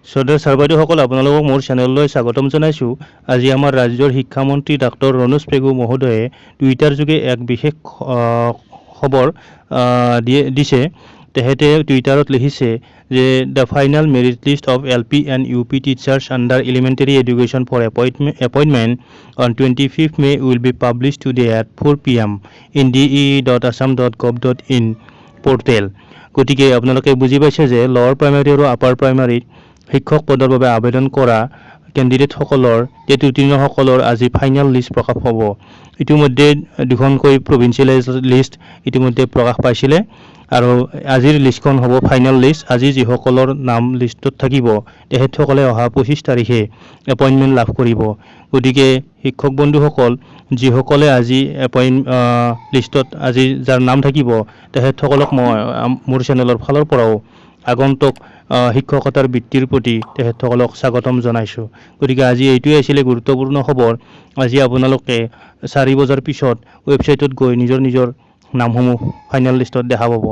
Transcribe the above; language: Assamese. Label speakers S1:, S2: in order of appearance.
S1: শ্ৰদ্ধাৰ ছাৰ বাইদেউসকল, আপোনালোকক মোৰ চেনেললৈ স্বাগতম জনাইছোঁ। আজি আমাৰ ৰাজ্যৰ শিক্ষামন্ত্ৰী ডাক্তৰ ৰণোজ পেগু মহোদয়ে টুইটাৰ যোগে এক বিশেষ খবৰ দিয়ে দিছে। তেখেতে টুইটাৰত লিখিছে যে "The final merit list of LP and UP teachers under Elementary Education for appointment on 25th May will be publish today at 4 p.m. in de.assam.gov.in portal." গতিকে আপোনালোকে বুজি পাইছে যে লৱাৰ প্ৰাইমাৰী আৰু আপাৰ প্ৰাইমাৰীত শিক্ষক পদৰ বাবে আবেদন কৰা কেণ্ডিডেটসকলৰ, টেট উত্তীৰ্ণসকলৰ আজি ফাইনেল লিষ্ট প্ৰকাশ পাব। ইতিমধ্যে দুখনকৈ প্ৰভিঞ্চিয়েলাইজ লিষ্ট ইতিমধ্যে প্ৰকাশ পাইছিলে আৰু আজিৰ লিষ্টখন হ'ব ফাইনেল লিষ্ট। আজি যিসকলৰ নাম লিষ্টত থাকিব, তেখেতসকলে অহা 25 তাৰিখে এপইণ্টমেণ্ট লাভ কৰিব। গতিকে শিক্ষক বন্ধুসকল, যিসকলে আজি লিষ্টত আজি যাৰ নাম থাকিব, তেখেতসকলক মই মোৰ চেনেলৰ ফালৰ পৰাও আগন্তুক শিক্ষকতাৰ বৃত্তিৰ প্ৰতি তেখেতসকলক স্বাগতম জনাইছোঁ। গতিকে আজি এইটোৱে আছিলে গুৰুত্বপূৰ্ণ খবৰ। আজি আপোনালোকে 4 বজাৰ পিছত ৱেবছাইটত গৈ নিজৰ নিজৰ নামসমূহ ফাইনেল লিষ্টত দেখা পাব।